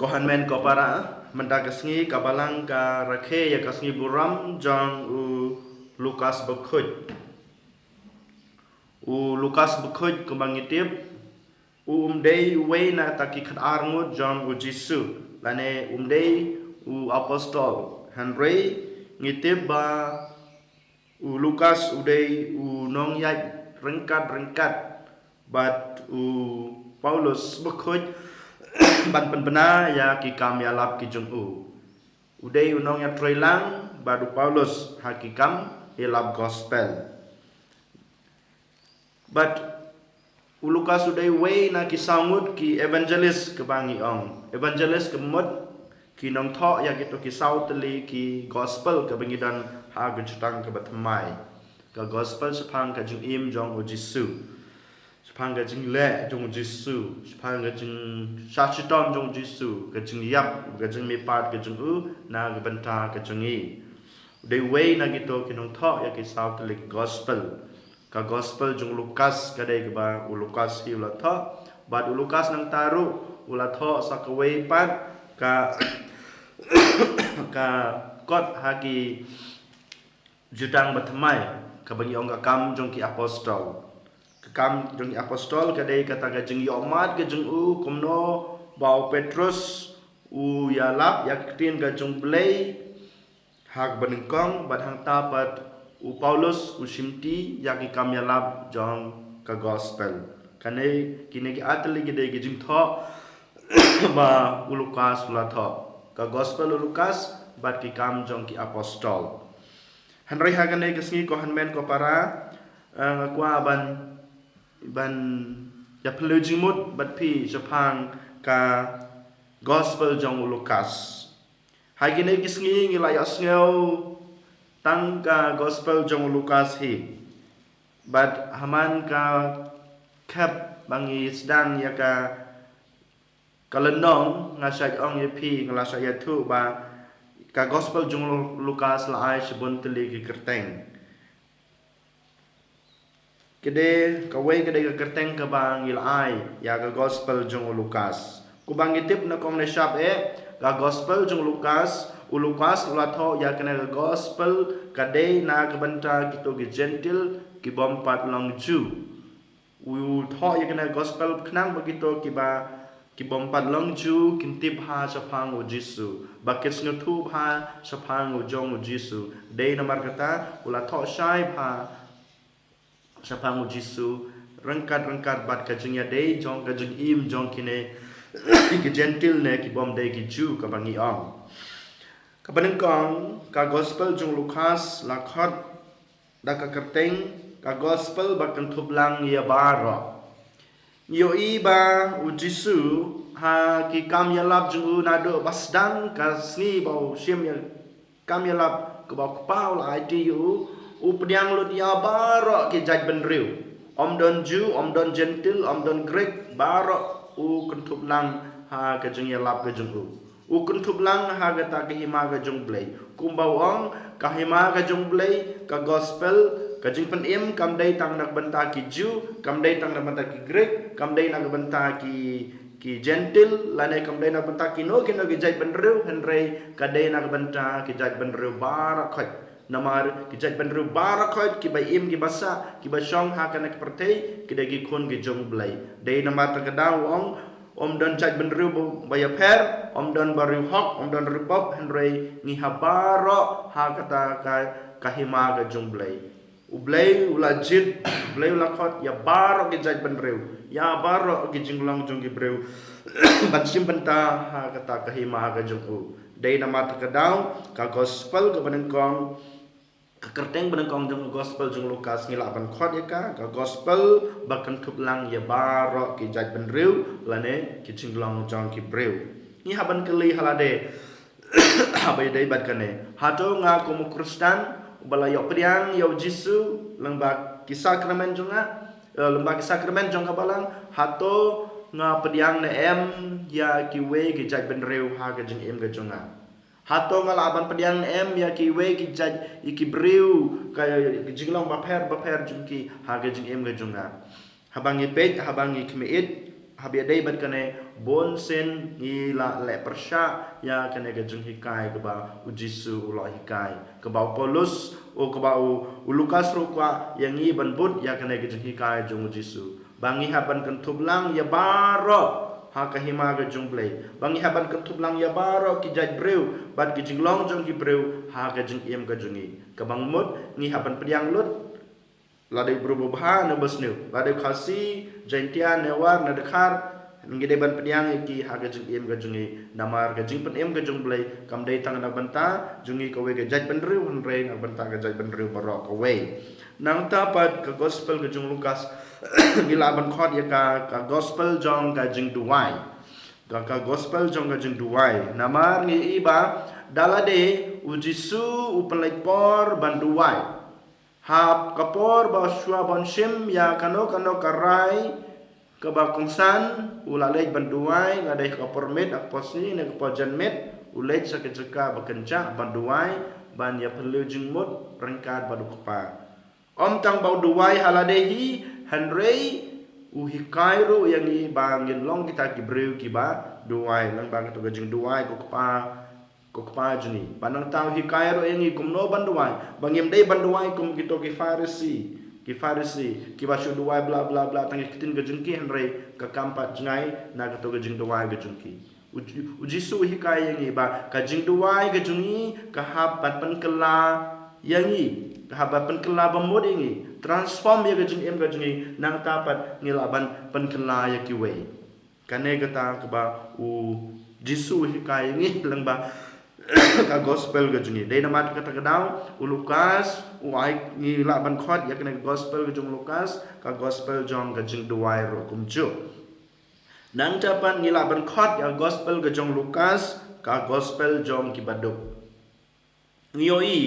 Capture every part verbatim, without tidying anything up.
Ko hynmen ko para, mynta ka sngi ka Balang ka rakhe ïa ka sngi burom jong u Lukas Bakhuid. U Lukas Bakhuid kumba ngi tip, u um dei uwei na kita ki khatar ngut jong u Jisu, lane um dei u apostol. Hynrei ngi tip ba u Lukas u dei u nongïaid ryngkat ryngkat bad u Paulus Bakhuid ban pynbna ïa ki kam ïalap ki jong u. U dei u nongïatreilang bad u Paulus ha ki kam ïalap gospel. Bad u Lukas u dei uwei na ki saw ngut ki evangelist kaba ngi ong. Evangelist ka mut ki nongthoh ïa kito ki saw tylli ki gospel kaba ngi don ha ka Jutang kaba Thymmai. Ka gospel shaphang ka jingim jong u Jisu, shaphang ka jingleh jong u Jisu, shaphang ka jingshah shitom jong u Jisu, ka jingïap, ka jingmihpat ka jong u na ka bynta ka jong ngi. U dei uwei na kito ki nongthoh ïa ki saw tylli ki gospel. Ka gospel jong u Lukas ka dei kaba u Lukas hi u la thoh. Bad u Lukas nangta ruh u la thoh sa kawei pat ka ka kot ha ki Jutang ba Thymmai, kaba ngi ong ka Kam jong ki Apostol. Ka Kam jong ki Apostol ka dei kata ka jingïohmad ka jong u kumno ba u Petrus u ïalap ïa ka ktien ka jong u Blei ha kaba nyngkong, bad hangta pat u Paulus u shimti ïa ki kam ïalap jong ka gospel. Kane, kine ki ar tylli ki dei ki jingthoh ba u Lukas u la thoh. Ka gospel u Lukas bad ki Kam jong ki Apostol. Hynrei ha kane ka sngi ko hynmen ko para, eh, nga kwah ban, ban ïa phylliew jingmut bad phi shaphang ka gospel jong u Lukas. Ha kine ki sngi ngi la ïohsngew tang ka gospel jong u Lukas hi. Bad ha man ka khep ba ngi sdang ïa ka ka lynnong, nga shait ong ïa phi, nga la shait ïathuh ba ka gospel jong u Lukas la ai shibun tylli ki kyrteng. Ka dei, kawei ka dei ka kyrteng kaba ngi la ai ïa ka gospel jong u Lukas. Kumba ngi tip na kong ne shap eh, ka gospel jong u Lukas, u Lukas u la thoh ïa kane ka gospel ka dei na ka bynta kito ki Jentil ki bym pat long Jiw. U thoh ïa kane gospel khnang ba kito kiba ki bym pat long Jiw kin tip bha shaphang u Jisu, ba kin sngewthuh bha shaphang u jong u Jisu. Dei namar kata u la thoh shai bha shaphang u Jisu ryngkat ryngkat bad ka jingïadei jong ka jingim jong kine ki Jentil ne ki bym dei ki Jiw kaba ngi ong. Kaba nyngkong, ka gospel jong u Lukas la khot da ka kyrteng ka gospel ba kynthup lang ïa baroh. Ngi ïohi ba u Jisu ha ki kam ïalap jong u naduh ba sdang ka sngi ba u shim ïa kam ïalap kaba u Kpa u la aiti ïa u, u pdiang lut ïa baroh ki jaitbynriew. Ym don Jiw, ym don Jentil, ym don Grik, baroh u kynthup lang ha ka jingïalap ka jong u. U kynthup lang ha kata ka hima ka jong u Blei. Kumba u ong, ka hima ka jong u Blei, ka gospel, ka jingpynim kam dei tang na ka bynta ki Jiw, kam dei tang na ka bynta ki Grik, kam dei na ka bynta ki, ki Jentil, lane kam dei na ka bynta kino kino ki jaitbynriew, hynrei ka dei na ka bynta ki jaitbynriew baroh khoit. Namar ki jaitbynriew baroh khoit kiba im kiba sah, kiba shong ha kane ka pyrthei, ki dei ki khun ki jong u Blei. Dei namar kata ka daw u ong, ym don jaitbynriew ba, ba ïapher, ym don ba riewhok, ym don riewpop, hynrei ngi ha baroh ha kata ka, ka hima ka jong u Blei. U Blei u la jied, u Blei u la khot ïa baroh ki jaitbynriew, ïa baroh ki jinglong jong ki briew ban shim bynta ha kata ka hima ka jong u. Dei namar kata ka daw, ka gospel kaba nyngkong, ka kyrteng ba nyngkong jong ka gospel jong u Lukas ngi lah ban khot ïa ka, ka gospel ba kynthup lang ïa baroh ki jaitbynriew lane ki jinglong jong ki briew. Ngi hap ban kylli ha lade, haba ïadei bad kane, hato nga kum u Khristan uba la ïoh pdiang ïa u Jisu lyngba ki sakramen jong nga, eh, lyngba ki sakramen jong ka Balang, hato nga pdiang ne em ïa kiwei ki jaitbynriew ha ka jingim ka jong nga? Hato nga lah ban pdiang ne em ïa kiwei ki jait, ïa ki briew, ka jinglong bapher bapher jong ki ha ka jingim ka jong nga? Haba ngi peit, haba ngi khmih ïit, Haba ïadei bad kane, bun sien ngi la leh pyrshah ïa kane ka jinghikai kaba u Jisu u la hikai, kaba u Paulus, u kaba u, u Lukas ruh u kwah ïa ngi ban bud ïa kane ka jinghikai jong u Jisu. Ba ngi hap ban kynthup lang ïa baroh ha ka hima ka jong U Blei. Ba ngi hap ban kynthup lang ïa baroh ki jait briew bad ki jinglong jong ki briew ha ka jingim ka jong ngi. Kaba mut ngi hap ban pdiang lut, lada u briew babha ne basniew, lada u Khasi, Jaintia, Newar ne Dkhar, ngi dei ban pdiang ïa ki ha ka jingim ka jong ngi. Namar ka jingpynim ka jong U Blei kam dei tang na ka bynta jong ngi kawei ka jaitbynriew, hynrei na ka bynta ka jaitbynriew baroh kawei. Nangta pat ka gospel ka jong u Lukas, ngi lah ban khot ïa ka, ka gospel jong ka jingduwai. Ka, ka gospel jong ka jingduwai. Namar ngi i ba da lade u Jisu u pynleit por ban duwai. Ha ka por ba u shuwa ban shim ïa kano kano ka rai kaba kongsan, u la leit ban duwai, lada ka por miet, ka por sngi ne ka por janmiet, u leit sha ka jaka ba kynjah ban duwai, ban ïa pynlong jingmut ryngkat bad u Kpa. Ym tang ba u duwai ha lade hi, hynrei u hikai ruh ïa ngi ba ngin long kita ki briew kiba duwai, lyngba kato ka jingduwai ko Kpa, ko Kpa jong ngi. Ba nangta u hikai ruh ïa ngi kumno ban duwai, ba ngim dei ban duwai kum kito ki Pharisi, ki Pharisi kiba shu duwai bla bla bla tang ki ktien ka jong ki, hynrei ka kam pat jngai na kato ka jingduwai ka jong ki. U, U Jisu u hikai ïa ngi ba ka jingduwai ka jong ngi ka hap ban pynkylla ïa ngi, ka hap ban pynkylla bamut ïa ngi, transform ïa ka jingim ka jong ngi, nangta pat ngi lah ban pynkylla ïa kiwei. Kane kata kaba u Jisu u hikai ïa ngi lyngba ka gospel ka jong ngi. Dei namar kata ka daw u Lukas u ai, ngi lah ban khot ïa kane ka gospel ka jong u Lukas ka gospel jong ka jingduwai ruh kumjuh. Nangta pat ngi lah ban khot ïa ka gospel ka jong u Lukas ka gospel jong kiba duk. Ngi ïohi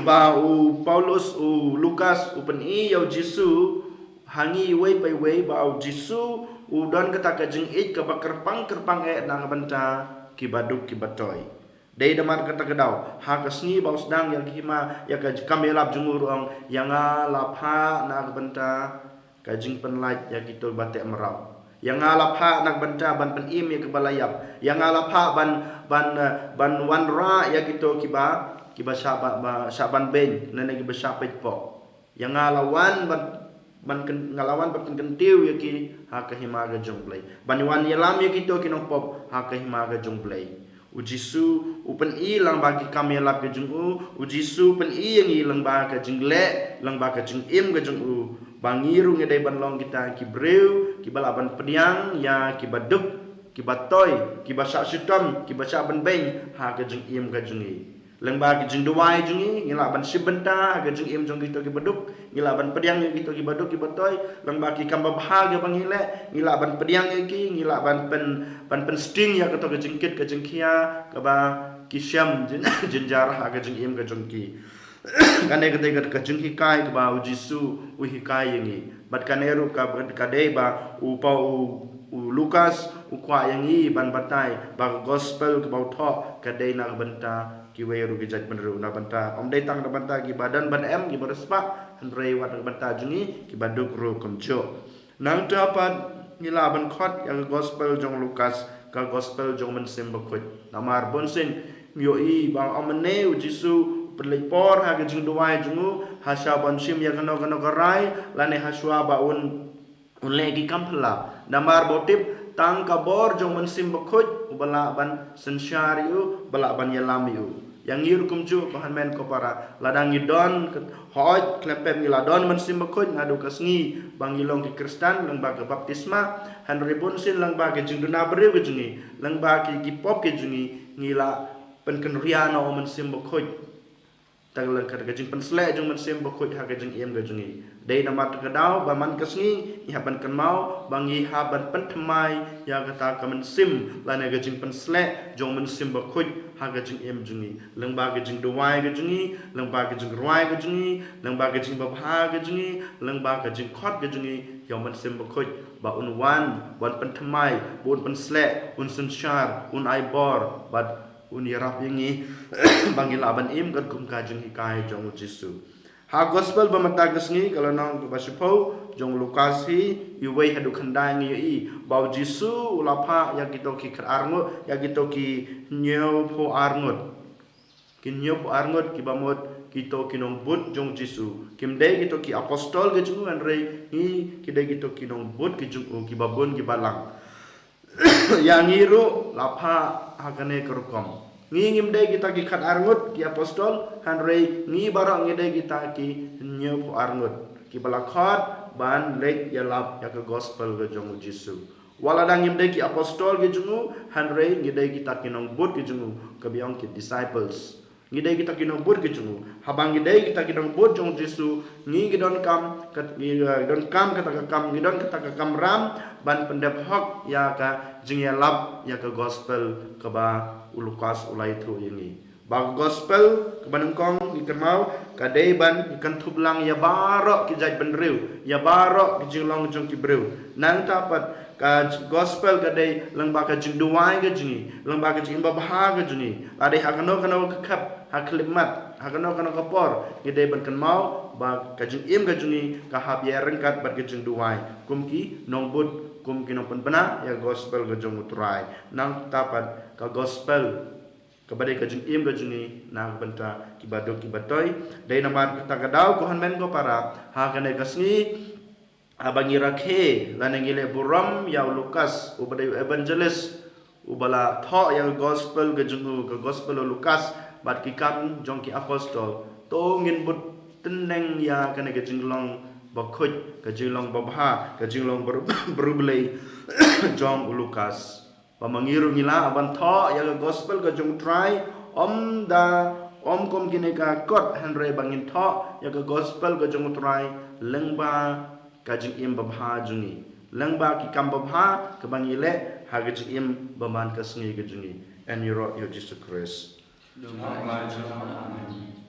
ba u Paulus, u Lukas u pyni ïa u Jisu ha ngi iwei pa iwei ba u Jisu u don kata ka jingïeit kaba kyrpang kyrpang eh na ka bynta kiba duk kiba toi. Dei namar kata ka daw ha ka sngi ba u sdang ïa ka hima, ïa ka kam ïalap jong u ruh u ong, ïa nga la phah na ka bynta ka jingpynlait ïa kito ba teh mraw. Ïa nga la phah na ka bynta ban pynim ïa kiba la ïap. Ïa nga la phah ban, ban, eh, ban wanrah ïa kito kiba, kiba shah ba, ba, shah ban beiñ, lane kiba shah peit pop. Ïa nga la wan ban, ban kyn-, nga la wan ban pynkyntiew ïa ki ha ka hima ka jong U Blei. Ban wan ïalam ïa kito ki nongpop ha ka hima ka jong U Blei. U Jisu u pyni lyngba ki kam ïalap ka jong u, u Jisu u pyni ïa ngi lyngba ka jingleh, lyngba ka jingim ka jong u, ba ngi ruh ngi dei ban long kita ki briew kiba lah ban pdiang ïa kiba duk, kiba toi, kiba shah shitom, kiba shah bynbeiñ ha ka jingim ka jong ngi. Lyngba ka jingduwai jong ngi, ngi lah ban shim bynta ha ka jingim jong kito kiba duk, ngi lah ban pdiang ïa kito kiba duk kiba toi. Lyngba ki kam babha kiba ngi leh, ngi lah ban pdiang ïa ki, ngi lah ban pyn, ban pynsting ïa kato ka jingkit ka jingkhia kaba ki shem jyn-, jynjar ha ka jingim ka jong ki. Kane ka dei ka, ka jinghikai kaba u Jisu u hikai ïa ngi. Bad kane ruh ka, ka dei ba u Pau, u, u Lukas u kwah ïa ngi ban batai ba ka gospel kaba u thoh ka dei na ka bynta kiwei ruh ki jaitbynriew, na bynta, ym dei tang na bynta kiba don ban em, kiba riewspah, hynrei wat na ka bynta jong ngi kiba duk ruh kumjuh. Nangta pat ngi lah ban khot ïa ka gospel jong u Lukas ka gospel jong u Mynsiem Bakhuid. Namar bun sien ngi ïohi ba ym mane u Jisu u pynleit por ha ka jingduwai jong u ha shuwa ban shim ïa kano kano ka rai, lane ha shuwa ba un, un leh ki kam phylla. Namar ba u tip tang ka bor jong u Mynsiem Bakhuid uba lah ban synshar ïa u, ba lah ban ïalam ïa u. Ïa ngi ruh kumjuh ko hynmen ko para, lada ngi don ka, hooid khlem pep ngi la don Mynsiem Bakhuid naduh ka sngi ba ngi long ki Khristan lyngba ka baptisma, hynrei bun sien lyngba ka jingduna briew ka jong ngi, lyngba ki, ki pop ka jong ngi, ngi la pynkynriah noh u Mynsiem Bakhuid. Tang lyngkot ka jingpynsleh jong u Mynsiem Bakhuid ha ka jingim ka jong ngi. Dei namar kata ka daw ba man ka sngi ngi hap ban kynmaw ba ngi hap ban pynthymmai ïa kata ka mynsiem lane ka jingpynsleh jong u Mynsiem Bakhuid ha ka jingim jong ngi. Lyngba ka jingduwai ka jong ngi, lyngba ka jingrwai ka jong ngi, lyngba ka jingbabha ka jong ngi, lyngba ka jingkhot ka jong ngi ïa u Mynsiem Bakhuid ba un wan, ba un pynthymmai, ba un pynsleh, un synshar, un ai bor, bad un ïarap ïa ngi ba ngin lah ban im katkum ka jinghikai jong u Jisu. Ha gospel ba mynta ka sngi ka lynnong kaba shiphew jong u Lukas hi, iwei haduh khyndai ngi ïohi ba u Jisu u la phah ïa kito ki khatar ngut, ïa kito ki hynñiewphew ar ngut. Ki hynñiewphew ar ngut kiba mut kito ki nongbud jong u Jisu. Kim dei kito ki apostol ki jong u, hynrei ngi ki dei kito ki nongbud ki jong u kiba bun kiba lang. Ïa ngi ruh la phah ha kane ka rukom. Ngi ngim dei kita ki khatar ngut ki apostol, hynrei ngi baroh ngi dei kita ki hynñiewphew ar ngut kiba la khot ban leit ïalap ïa ka gospel ka jong u Jisu. Wat lada ngim dei ki apostol ki jong u, hynrei ngi dei kita ki nongbud ki jong u, kaba ong ki disciples. Ngi dei kita ki nongbud ki jong u. Haba ngi dei kita ki nongbud jong u Jisu, ngi, ngi donkam kat, ngi, eh, donkam kata ka kam, ngi don kata ka kamram ban pyndep hok ïa ka jingïalap ïa ka gospel kaba u Lukas u la ïathuh ïa ngi. Ba ka gospel kaba nyngkong ngi kynmaw ka dei ban ïa kynthup lang ïa baroh ki jaitbynriew, ïa baroh ki jinglong jong ki briew. Nangta pat ka j-, gospel ka dei lyngba ka jingduwai ka jong ngi, lyngba ka jingim babha ka jong ngi. La dei ha kano kano ka khep, ha khyllipmat, ha kano kano ka por, ngi dei ban kynmaw ba ka jingim ka jong ngi ka hap ïaryngkat bad ka jingduwai kum ki nongbud, kum ki nongpynbna ïa ka gospel ka jong u Trai. Nangta pat ka gospel kaba dei ka jingim ka jong ngi na ka bynta kiba duk kiba toi. Dei namar kata ka daw, ko hynmen ko para, ha kane ka sngi, haba ngi rakhe lane ngi leh burom ïa u Lukas uba dei u evangelist uba la thoh ïa ka gospel ka jong u, ka gospel u Lukas bad ki kam jong ki apostol, to ngin bud tyneng ïa kane ka jinglong bakhuid, ka jinglong babha, ka jinglong bar-, bariewblei jong u Lukas. Ba ma ngi ruh ngi lah ban thoh ïa ka gospel ka jong u Trai, ym da, ym kum kine ka kot, hynrei ba ngin thoh ïa ka gospel ka jong u Trai lyngba ka jingim babha jong ngi, lyngba ki kam babha kaba ngi leh ha ka jingim ba man ka sngi ka jong ngi. Yn ïaroh ïa u Jisu Khrist. Amen.